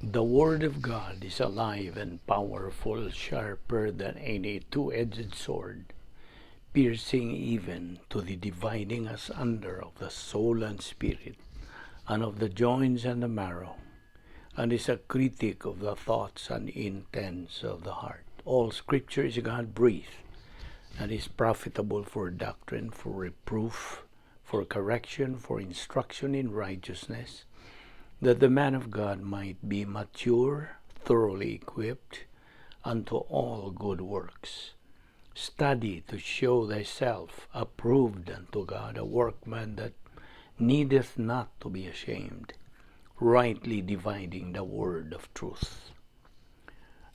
The Word of God is alive and powerful, sharper than any two-edged sword, piercing even to the dividing asunder of the soul and spirit, and of the joints and the marrow, and is a critic of the thoughts and intents of the heart. All Scripture is God-breathed, and is profitable for doctrine, for reproof, for correction, for instruction in righteousness, that the man of God might be mature, thoroughly equipped unto all good works. Study to show thyself approved unto God, a workman that needeth not to be ashamed, rightly dividing the word of truth.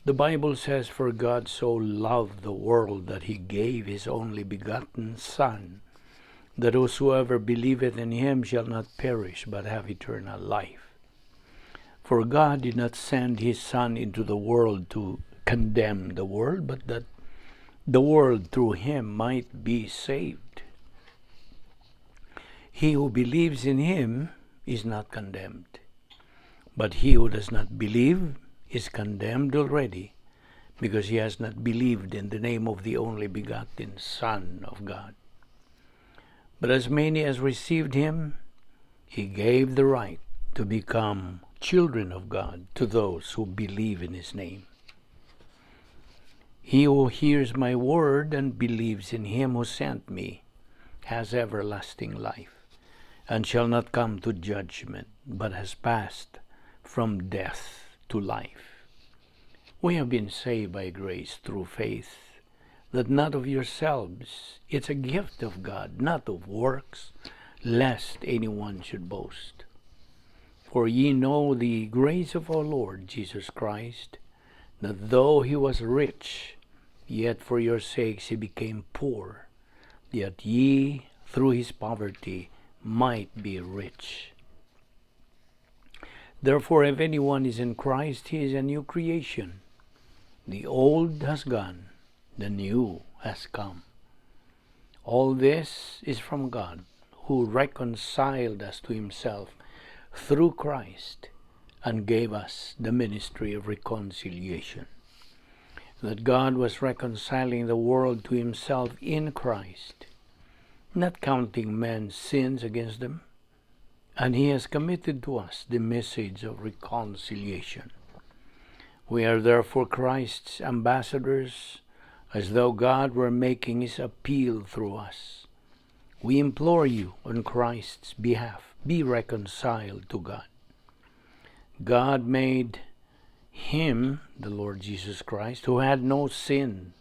The Bible says, "For God so loved the world that he gave his only begotten Son, that whosoever believeth in him shall not perish, but have eternal life." For God did not send his Son into the world to condemn the world, but that the world through him might be saved. He who believes in him is not condemned, but he who does not believe is condemned already, because he has not believed in the name of the only begotten Son of God. But as many as received him, he gave the right to become children of God, to those who believe in his name. He who hears my word and believes in him who sent me has everlasting life, and shall not come to judgment, but has passed from death to life. We have been saved by grace through faith, that not of yourselves, it's a gift of God, not of works, lest anyone should boast. For ye know the grace of our Lord Jesus Christ, that though he was rich, yet for your sakes he became poor, that ye through his poverty might be rich. Therefore, if anyone is in Christ, he is a new creation. The old has gone, the new has come. All this is from God, who reconciled us to himself through Christ and gave us the ministry of reconciliation. That God was reconciling the world to himself in Christ, not counting men's sins against them, and he has committed to us the message of reconciliation. We are therefore Christ's ambassadors, as though God were making his appeal through us. We implore you on Christ's behalf, be reconciled to God. God made him, the Lord Jesus Christ, who had no sin,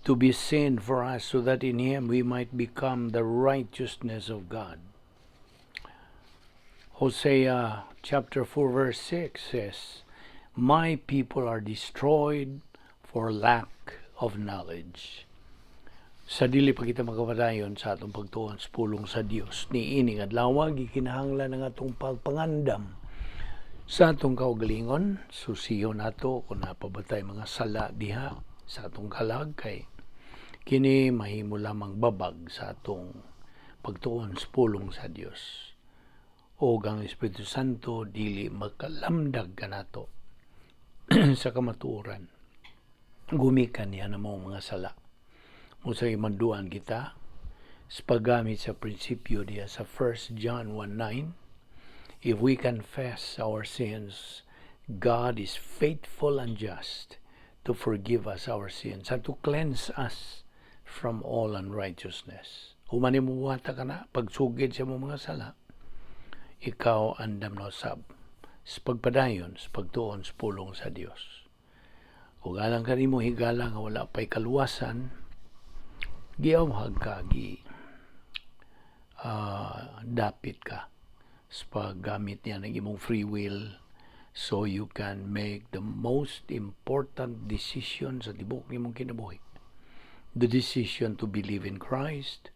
to be sin for us, so that in him we might become the righteousness of God. Hosea chapter 4 verse 6 says, "My people are destroyed for lack of knowledge." Sa dili pa kita makapadayon sa atong pagtuon sa pulong sa Dios niining adlaw, gikinahanglan ang atong pagpangandam sa atong kaugalingon. Susiyon nato kung naa pa ba tay mga sala diha sa atong kalag, kay kini mahimo lamang babag sa atong pagtuon sa pulong sa Dios, o ang Espiritu Santo dili makalamdag kanato sa kamatuoran gumikan niya na mga sala. Usa manduan kita sa paggamit sa prinsipyo diya sa 1 John 1:9: "If we confess our sins, God is faithful and just to forgive us our sins and to cleanse us from all unrighteousness." Human nimo buhata kana, pagsugid sa imong mga sala, ikaw andam na usab sa pagpadayon sa pagtuon sa pulong sa Dios. Kung alang kanimo higala nga wala pa'y kaluwasan, giawhag ka, gi dapit ka sa paggamit niya ng imong free will so you can make the most important decision sa tibok nimong kinabuhi. The decision to believe in Christ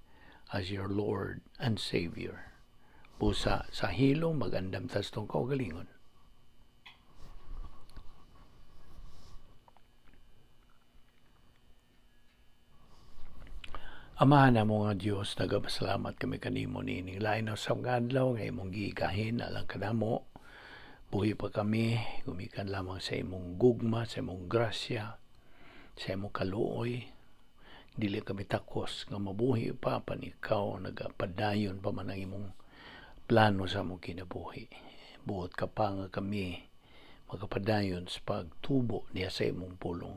as your Lord and Savior. Busa sa hilom, magandam tas tong kaugalingon. Amahan namo nga Dios, nagapasalamat kami kanimo niining lain na sa nga adlaw nga imong giikahin alang kanamo. Buhi pa kami, gumikan lamang sa imong gugma, sa imong grasya, sa imong kaluoy. Dili kami takos nga mabuhi pa pan ikaw nagapadayon pa man ang imong plano sa among kinabuhi. Buot ka pa nga kami magapadayon sa pagtubo niya sa imong pulong.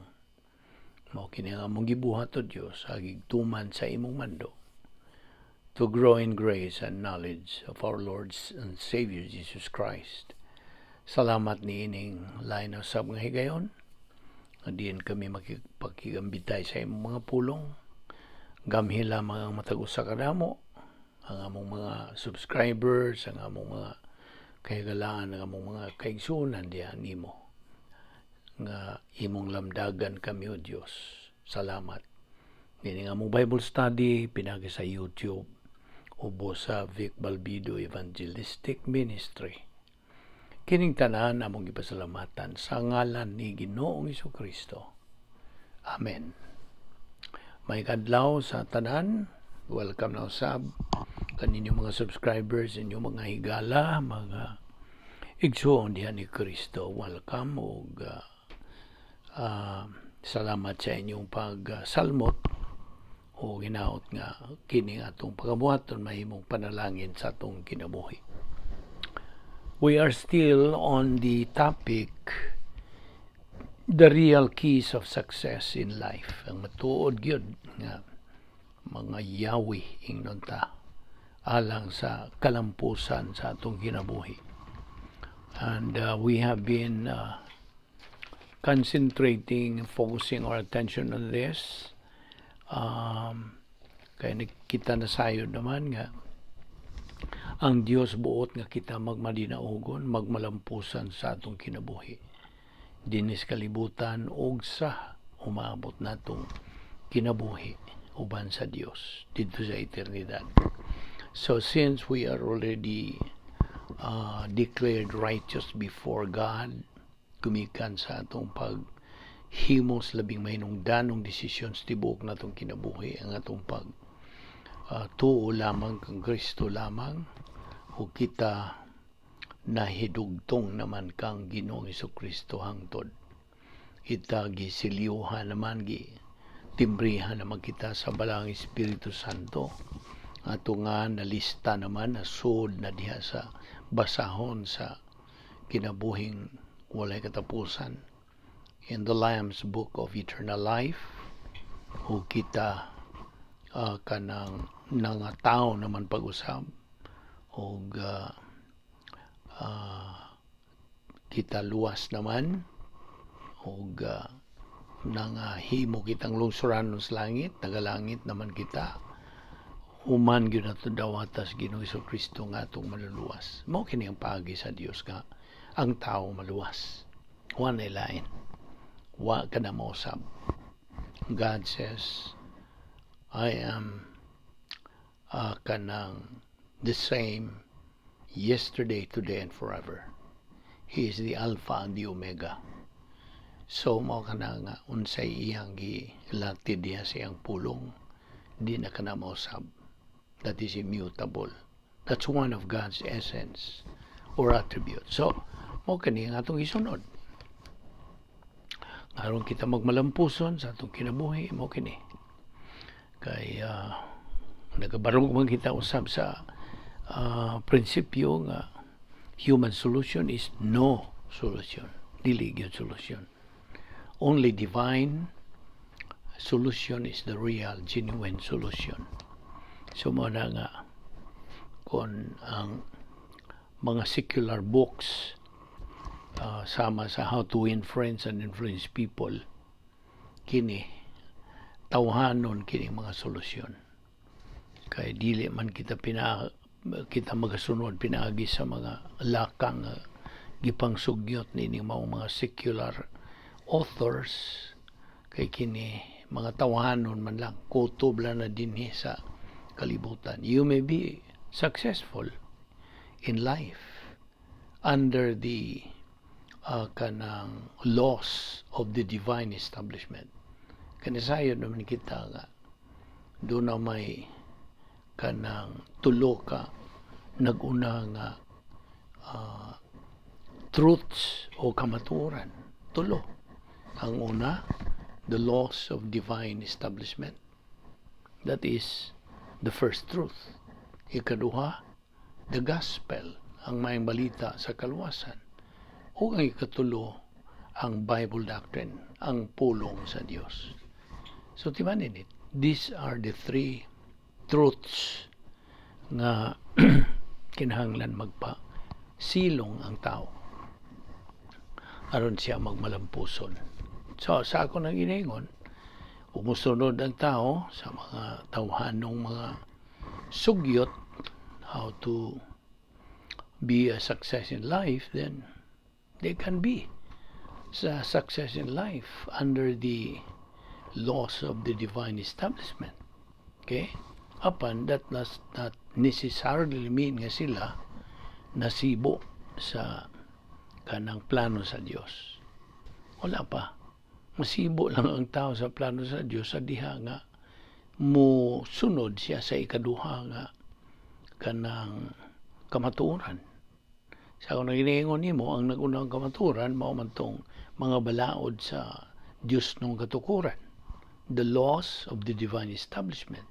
Mao kini ang among gibuhat, O Dios, agig tuman sa imong mando, to grow in grace and knowledge of our Lord and Savior Jesus Christ. Salamat ni ining lain na usab nga higayon nga diin kami makipagkigambitay sa imong mga pulong. Gamhi lamang ang matag usa kanamo, ang among mga subscribers, ang among mga kahigalaan, ang among mga kaigsunan diha nimo nga imong lamdagan kami, O Dios. Salamat. Nining among Bible study pinagi sa YouTube ubos sa Vic Balbido Evangelistic Ministry. Kining tanan among gipasalamatan sa ngalan ni Ginoong Kristo. Amen. May kadlaw sa tanan. Welcome na usab kaninyong mga subscribers, inyong mga higala, mga igsuon diha ni Kristo. Welcome ug salamat sa inyong pagsalmot o ginaot nga kini atong pagabuhaton mahimong panalangin sa atong kinabuhi. We are still on the topic, the real keys of success in life. Ang matuod gyud nga mga yawi, ingnon ta, alang sa kalampusan sa atong kinabuhi. And we have been concentrating, focusing our attention on this. Kaya nakita na sayod naman nga ang Dios buot nga kita magmadinaugon, magmalampusan sa atong kinabuhi dinis kalibutan ug sa umaabot natong kinabuhi uban sa Dios didto sa eternidad. So since we are already declared righteous before God, gumikan sa atong pag himos labing mahinungdanong desisyon sa tibuok natong kinabuhi, ang atong pag tuo lamang kang Kristo lamang, ug kita nahidugtong naman kang Ginoong Kristo hangtod kita giselyuhan naman, gi timbrihan naman kita sa Balaang Espiritu Santo, ato nga nalista naman, nasud na diha sa basahon sa kinabuhing walay katapusan, in the Lamb's Book of Eternal Life, ug kita kanang nangatao naman pag-usab og kita luwas naman og nangahimo kitang lungsuranon sa langit, tagalangit naman kita human gyud nato dawata sa Ginoong Kristo nga atong maluluwas. Mao kini ang paagi sa Dios nga ang tao maluwas. Wa na lain. Wa ka na mausab. God says, "I am kanang the same yesterday, today, and forever." He is the Alpha and the Omega. So, mao kana nga unsay iyang gilatid diha sa iyang pulong, di na kana mausab. That is immutable. That's one of God's essence or attribute. So, mao kani ang atong isunod. Aron kita magmalampuson sa atong kinabuhi, mao kini. Kay nagabarog man kita usab sa prinsipyo nga human solution is no solution. Dili gyud solution. Only divine solution is the real, genuine solution. So mao na nga kung ang mga secular books, sama sa How to Win Friends and Influence People, kini tawhanon kini mga solusyon kay dili man kita magasunod pinaagi sa mga lakang gipangsugyot nining mga secular authors, kay kini mga tawhanon man lang, kutob lang na dinhi sa kalibutan. You may be successful in life under the kanang laws of the divine establishment. Kanisayon naman kita nga doon na may kanang tulo ka nag-una nga Truths o kamatuoran? Tulo. Ang una, the laws of divine establishment. That is the first truth. Ikaduha, the gospel, ang maayong balita sa kaluwasan. O ang ikatulo, ang Bible doctrine, ang pulong sa Dios. So timanin it, these are the three truths nga kinahanglan magpa silong ang tao aron siya magmalampuson. So sa ako nang giningon, umusunod ang tao sa mga tawhanong mga sugyot how to be a success in life, then they can be sa success in life under the laws of the divine establishment. Okay? Apan, that does not necessarily mean nga sila nasibo sa kanang plano sa Dios. Wala pa. Masibo lang ang tao sa plano sa Dios sa diha nga mo sunod siya sa ikaduha nga kanang kamatuoran. Sa akong giniingon nimo, ang nagunang kamatuoran mao man tong mga balaod sa Dios nung katukuran. The laws of the divine establishment.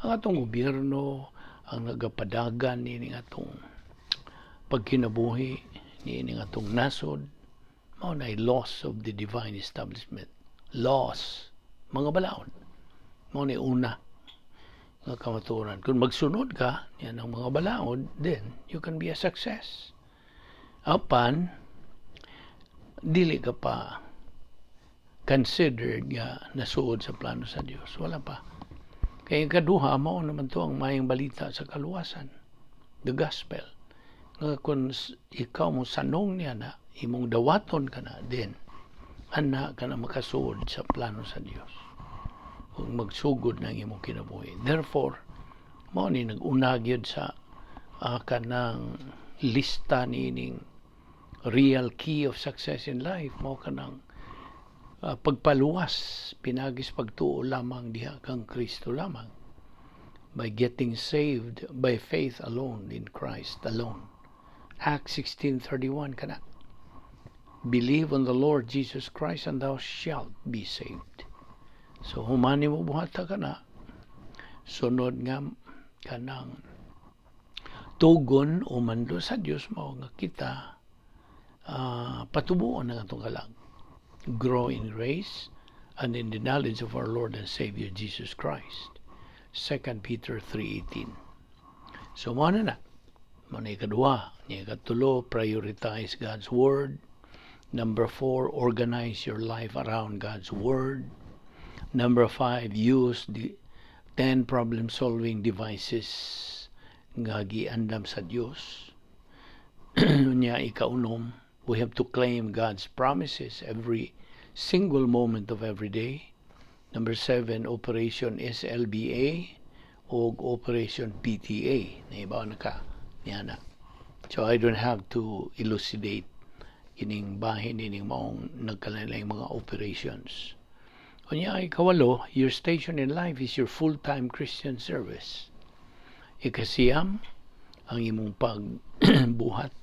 Ang atong gobyerno, ang nagapadagan nining atong pagkinabuhi, niining atong nasod, mao na laws of the divine establishment. Laws, mga balaod. Mao ni una nga kamatuoran. Kung magsunod ka yan ang mga balaod, then you can be a success. Apan, dili ka pa considered nga nasuod sa plano sa Dios. Wala pa. Kaya kaduha, mao naman to ang maayong balita sa kaluwasan. The gospel. Nga kung ikaw mo sanong niya na, imong dawaton ka na, then, ana ka na makasuod sa plano sa Dios. Kung magsugod ng imong kinabuhi. Therefore, mao ni nag-una gyud sa kanang lista nining real key of success in life, mao kanang pagpaluwas pinagis pagtuo lamang diha kang Kristo lamang, by getting saved by faith alone in Christ alone. Acts 16:31 kana, "Believe on the Lord Jesus Christ and thou shalt be saved." So humani mo buhata kana, sunod nga kanang tugon o mando sa Dios mao nga kita patubuon ang atong kalag, grow in grace and in the knowledge of our Lord and Savior Jesus Christ. 2 Peter 3:18. So mo na na. Mo na ikaduha, niya ikatulo, prioritize God's Word. Number four, organize your life around God's Word. Number five, use the 10 problem-solving devices nga giandam sa Dios. Nya ikaunom, we have to claim God's promises every single moment of every day. Number seven, Operation SLBA o Operation PTA. Naibaw na ka niya na. So I don't have to elucidate kining bahin ining maong nagkalain mga operations. Unya ay kawalo, your station in life is your full-time Christian service. Ikasiyam, ang imong pagbuhat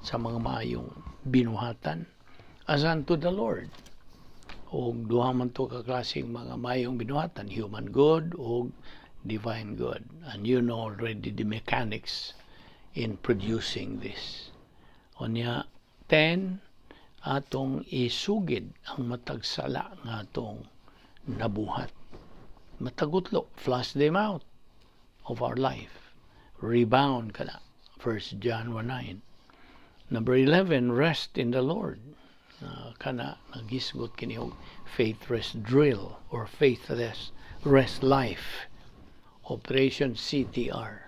sa mga maayong binuhatan as unto the Lord. O duha man to ka klaseng mga maayong binuhatan, human good o divine good. And you know already the mechanics in producing this. Unya, 10, atong isugid ang matag sala nga atong nabuhat. Matagutlo, flush them out of our life. Rebound ka na. 1 John 1:9. Number 11, rest in the Lord. Kana nagisgot kini og faith rest drill or faith rest life. Operation CTR.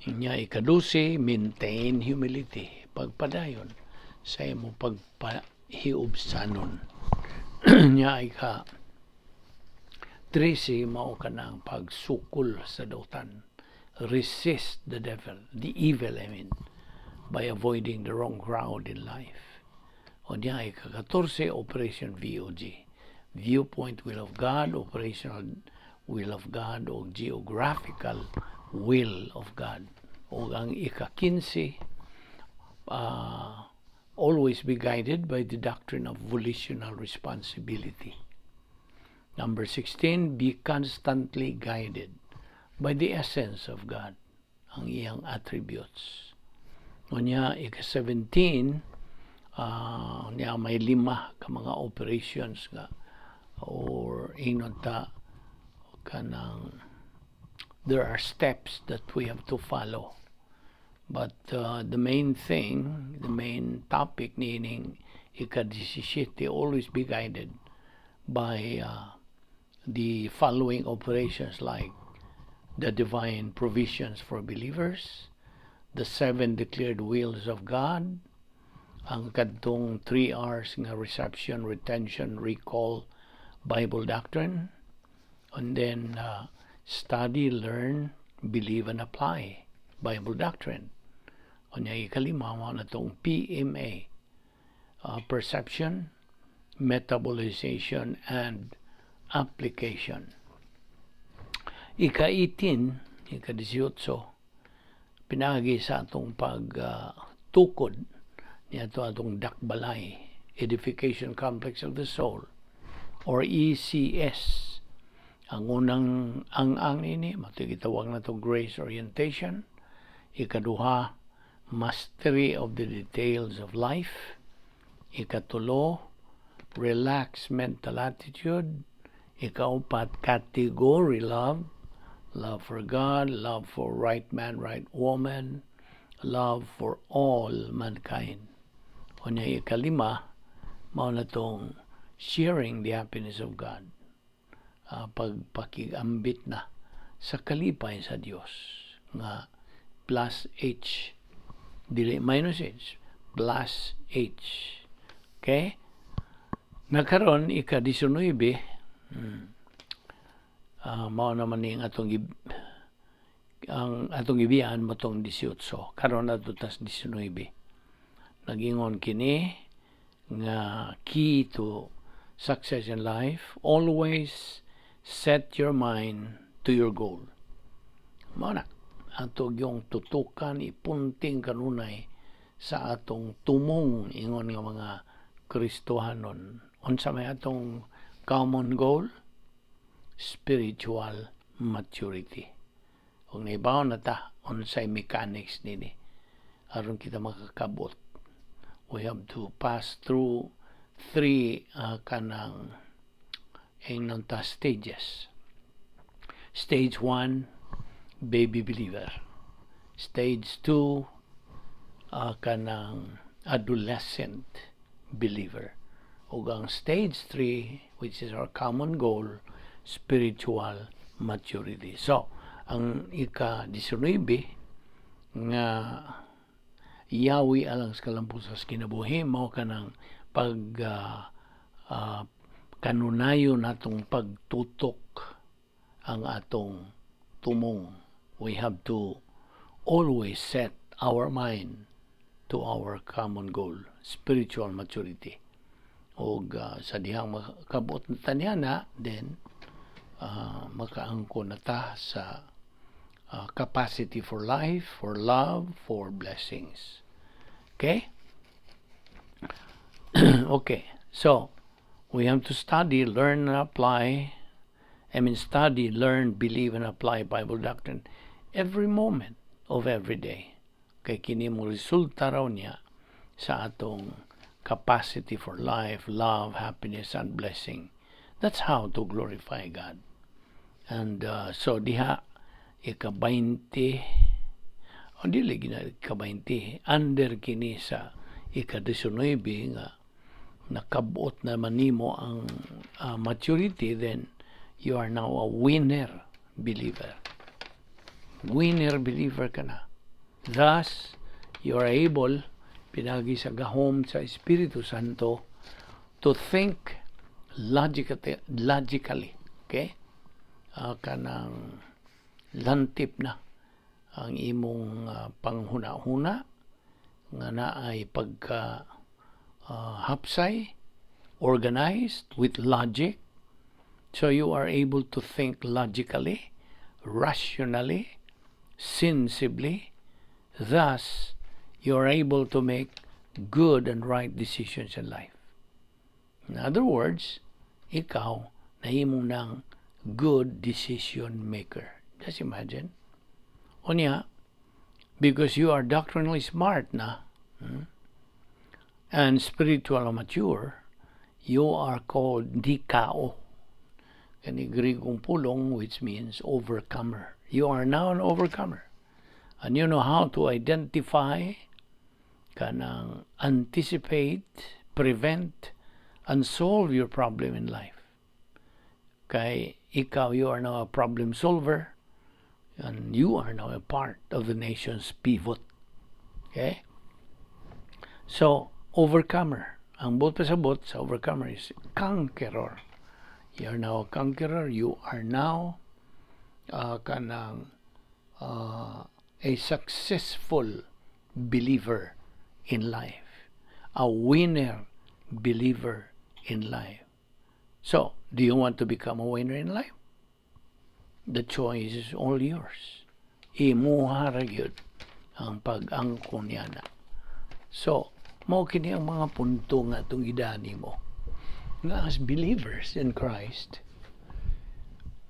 Inya ikadusi, maintain humility. Pagpadayon sa imong pagpahiubsanon. Nya ika 13, mao kanang pagsukol sa dautan. Resist the devil, the evil, I mean, by avoiding the wrong crowd in life. O niya ay 14, Operation VOG. Viewpoint Will of God, Operational Will of God, o Geographical Will of God. O ang ika-15, Always be guided by the doctrine of volitional responsibility. Number 16, be constantly guided by the essence of God, ang iyang attributes. Unya, ika-17, niya may lima ka mga operations nga or ingon ta kanang there are steps that we have to follow. But the main thing, the main topic niining ika-17, always be guided by the following operations, like the divine provisions for believers, the seven declared wills of God, ang kadtong 3 R's nga reception, retention, recall, Bible doctrine, and then study, learn, believe, and apply Bible doctrine. Unya ikalima mao na tong PMA, perception, metabolization, and application. Ika-18, ika-18, pinaagi sa atong pagtukod niya atong dakbalay, Edification Complex of the Soul, or ECS. Ang unang ang ini, mao gitawag nato grace orientation. Ikaduha, mastery of the details of life. Ikatulo, relaxed mental attitude. Ikaupat, category love. Love for God, love for right man, right woman, love for all mankind. Unya ikalima, mao na tong sharing the happiness of God. Pagpakigambit na sa kalipay sa Dios nga plus H, dili minus H, plus H. Okay, nakaron ika-19, mao naman ning atong ang atong gibiyaan mo tong 18. Karon adto tas 19. Nagingon kini nga key to success in life: always set your mind to your goal. Mao na ato yung tutukan, ipunting kanunay sa atong tumong ingon nga mga Kristohanon. Unsa may atong common goal? Spiritual maturity. Kung naibaw na ta unsay mechanics nini aron kita makakabot, we have to pass through three kanang ingnon ta stages. Stage 1, baby believer. Stage 2, kanang adolescent believer. Ug ang stage 3, which is our common goal, spiritual maturity. So, ang ika-19 nga yawi alang sa kalampusan sa kinabuhi mao kanang pag kanunayon natong pagtutok ang atong tumong. We have to always set our mind to our common goal, spiritual maturity. Og sa dihang makabot na ta niana, then makaangko na ta sa capacity for life, for love, for blessings. Okay? Okay. So, we have to study, learn, and apply. I mean, study, learn, believe, and apply Bible doctrine every moment of every day. Kay kini mo resulta raw niya sa atong capacity for life, love, happiness, and blessing. That's how to glorify God. And so diha ika-20 o dili gina ika-20, under kini sa ika-19 nga nakabot na manimo ang maturity, then you are now a winner believer. Winner believer ka na. Thus, you are able, pinagi sa gahom sa Espiritu Santo, to think logically, logically, okay? Kanang lantip na ang imong panghuna-huna nga naay pagka hapsay, organized with logic. So you are able to think logically, rationally, sensibly. Thus, you are able to make good and right decisions in life. In other words, ikaw nahimo ng good decision maker. Just imagine. Unya, because you are doctrinally smart na and spiritually mature, you are called nikao. Kani Griegong pulong, which means overcomer. You are now an overcomer. And you know how to identify, kanang anticipate, prevent, and solve your problem in life. Kay ikaw, you are now a problem solver, and you are now a part of the nation's pivot. Okay? So, overcomer. Ang buot pasabot sa overcomer is conqueror. You are now a conqueror. You are now kanang a successful believer in life. A winner believer in life. So, do you want to become a winner in life? The choice is all yours. Imuha ra gyud ang pag-angkon niya na. So, mao kini ang mga punto nga atong gidani mo. Nga as believers in Christ,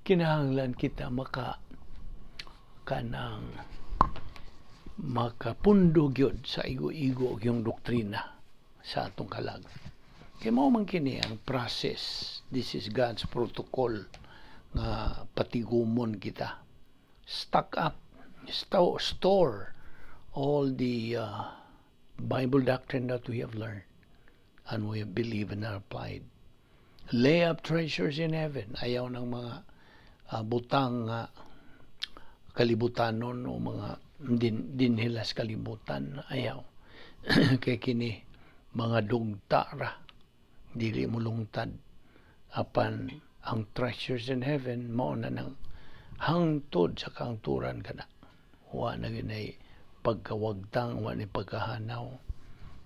kinahanglan kita maka kanang makapundo gyud sa igo-igo yung doktrina sa atong kalag. Kay mao man kini ang process. This is God's protocol nga patigumon kita. Stock up, store all the Bible doctrine that we have learned and we have believed and applied. Lay up treasures in heaven. Ayaw ng mga butang nga kalibutanon o mga dinhilas kalibutan. Ayaw. Kay kini mga dugta ra. Dili mo lungtad. Apan ang treasures in heaven mao na nang hangtod sa kangturan kana. Wa na ginay pagkawagtang, wa ni pagkahanaw.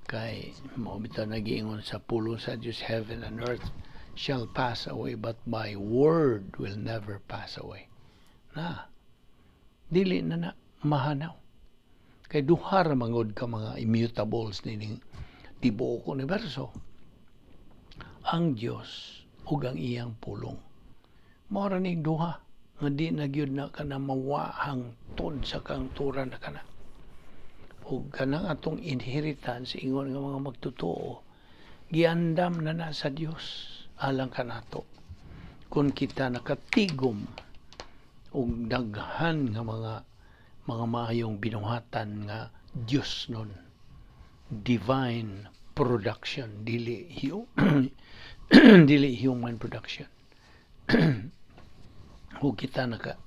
Kay mao bitaw nagiingon sa pulong sa Dios, "Heaven and earth shall pass away, but my word will never pass away." Na, dili na na mahanaw. Kay duha ra mangod ka mga immutables nining tibuok universo. Ang Dios ug ang iyang pulong. Mao ra ning duha nga di na gyud na kana mawa hangtod sa kangturan na kana. Ug kanang atong inheritance, ingon nga mga magtotoo, giandam na na sa Dios alang kanato. Kung kita nakatigom og daghan nga mga maayong binuhatan nga Dios nun, divine production, dili human production, ug kita naka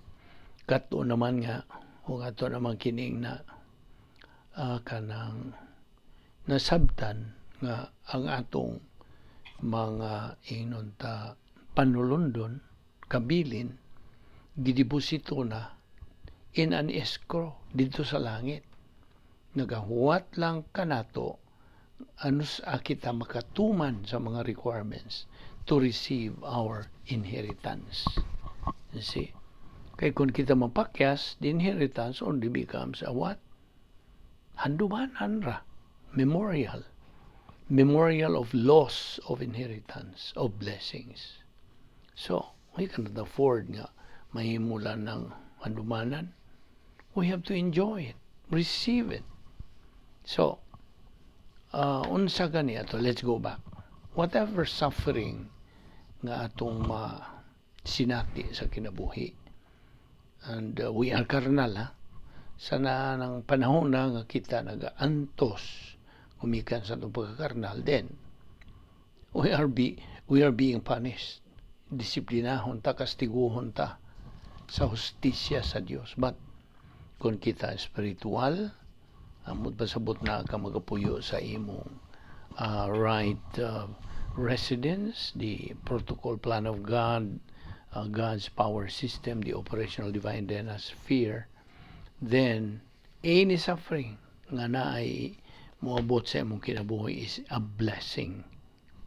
kato naman nga ug ato naman kining na kanang nasabtan nga ang atong mga ingnon ta panulundon, kabilin, gideposito na in an escrow dito sa langit. Nagahuwat lang kanato anus kita makatuman sa mga requirements to receive our inheritance. You see? Kay kung kita mapakyas, the inheritance only becomes a what? Handumanan ra. Memorial. Memorial of loss of inheritance, of blessings. So, we cannot afford nga mahimulan ng handumanan. We have to enjoy it, receive it. So, unsa gani ato? Let's go back. Whatever suffering nga atong ma sinati sa kinabuhi, and we are carnal, ha? Sa na ng panahon na nga kita nagaantos gumikan sa atong pagkakarnal, then we are being punished. Disiplinahon ta, kastiguhon ta sa hustisya sa Dios. But kung kita spiritual, amot pasabot na ka magapuyo sa imong right residence, the protocol plan of God, God's power system, the operational divine DNA sphere, then any suffering nga naay moabot sa imong kinabuhi is a blessing.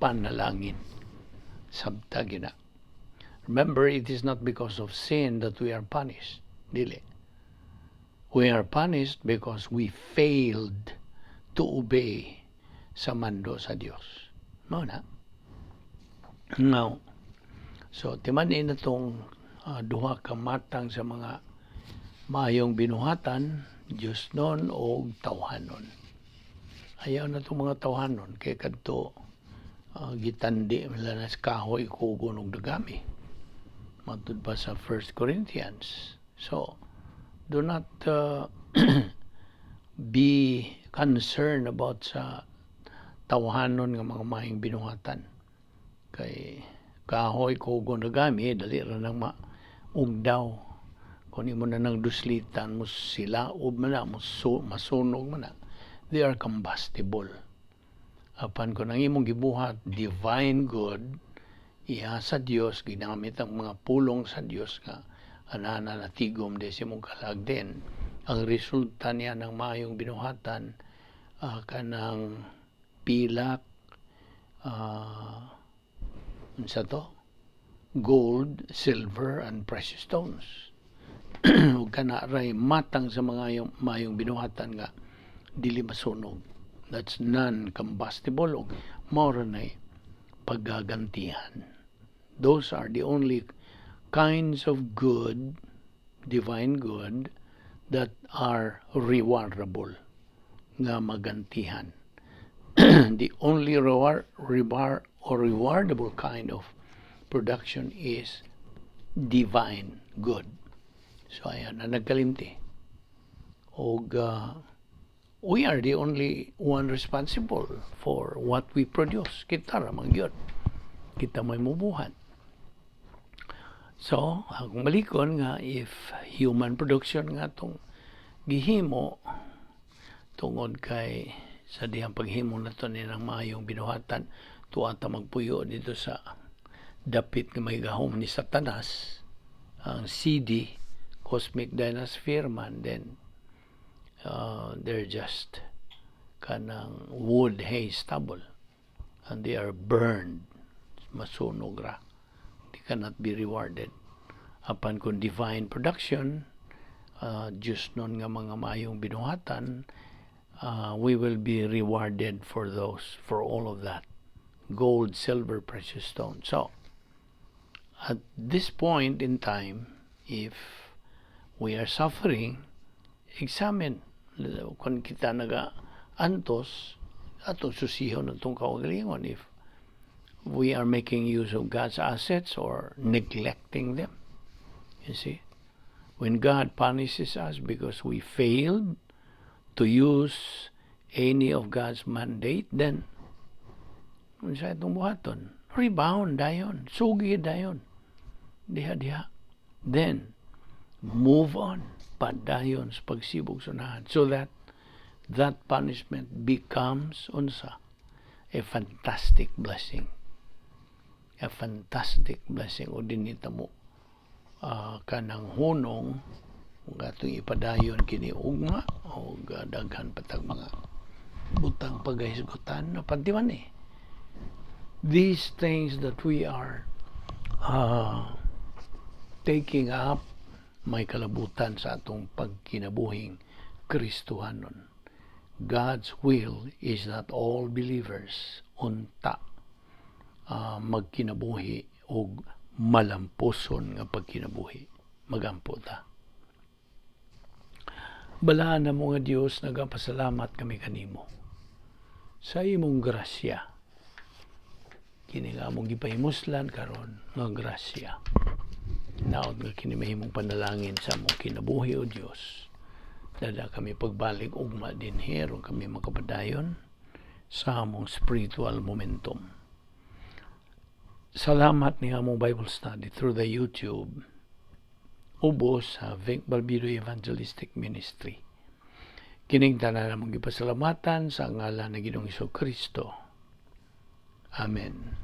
Panalangin. Sabta gina. Remember, it is not because of sin that we are punished. Dili. We are punished because we failed to obey Sa mando sa Dios. Mao na. Now, so timan-i natong duha ka matang sa mga maayong binuhatan, Diyosnon o tawhanon. Ayaw na itong mga tawhanon kay kadto gitandi nila na sa kahoy, kugon og dagami. Matud pa sa 1 Corinthians. So, do not be concerned about sa tawhanon nga mga maayong binuhatan. Kay kahoy, kugon, dagami, dali ra nang maugdaw. Kung imo na nang duslitan mo sila ub man na mo masunog man na. They are combustible. Apan kung ang imong gibuhat divine good, iya sa Dios, ginamit ang mga pulong sa Dios nga anana natigom de sa imong kalag, din ang resulta niya ng maayong binuhatan, kanang pilak, unsa to, gold, silver and precious stones. Ug kana ray matang sa mga yung maayong binuhatan nga dili masunog. That's non-combustible ug mao ra nay paggagantihan. Those are the only kinds of good, divine good, that are rewardable, nga magantihan. The only reward or rewardable kind of production is divine good. So ayan na nagkalimti. Og we are the only one responsible for what we produce. Kita ra man gyud. Kita may mubuhat. So, akong balikon nga if human production nga atong gihimo tungod kay sa dihang paghimo nato ni ng maayong binuhatan, tuwa ta magpuyo dito sa dapit nga may gahom ni Satanas, ang CD, Cosmic Dynasphere man, then they're just kanang wood, hay, stubble, and they are burned. Masunog ra. They cannot be rewarded. Apan kung divine production, Diyosnon nga mga maayong binuhatan, we will be rewarded for those, for all of that, gold, silver, precious stone. So at this point in time, if we are suffering, examine kung kita naga antos, atong susihon atong kaugalingon if we are making use of God's assets or neglecting them. You see, when God punishes us because we failed to use any of God's mandate, then unsa itong buhaton? Rebound dayon, sugi dayon. Diha diha. Then move on, padayon sa pagsibog sunahan so that that punishment becomes unsa? A fantastic blessing. A fantastic blessing. O dinhi ta mo kanang hunong ug atong ipadayon kini ugma og daghan pa tag mga butang pagahisgutan, pantiman eh. These things that we are taking up may kalabutan sa atong pagkinabuhing Kristohanon. God's will is that all believers unta magkinabuhi og malampuson nga pagkinabuhi. Magampo ta. Balaan namo nga Dios, nagapasalamat kami kanimo sa imong grasya. Kini nga among gipahimuslan karon nga grasya. Naot nga kini mahimong panalangin sa among kinabuhi, o Dios. Dada kami pagbalik ugma dinhi aron kami makapadayon sa among spiritual momentum. Salamat ni among Bible study through the YouTube ubos sa Vic Balbido Evangelistic Ministry. Kining tanan among gipasalamatan sa ngalan ng Ginoong Kristo. Amen.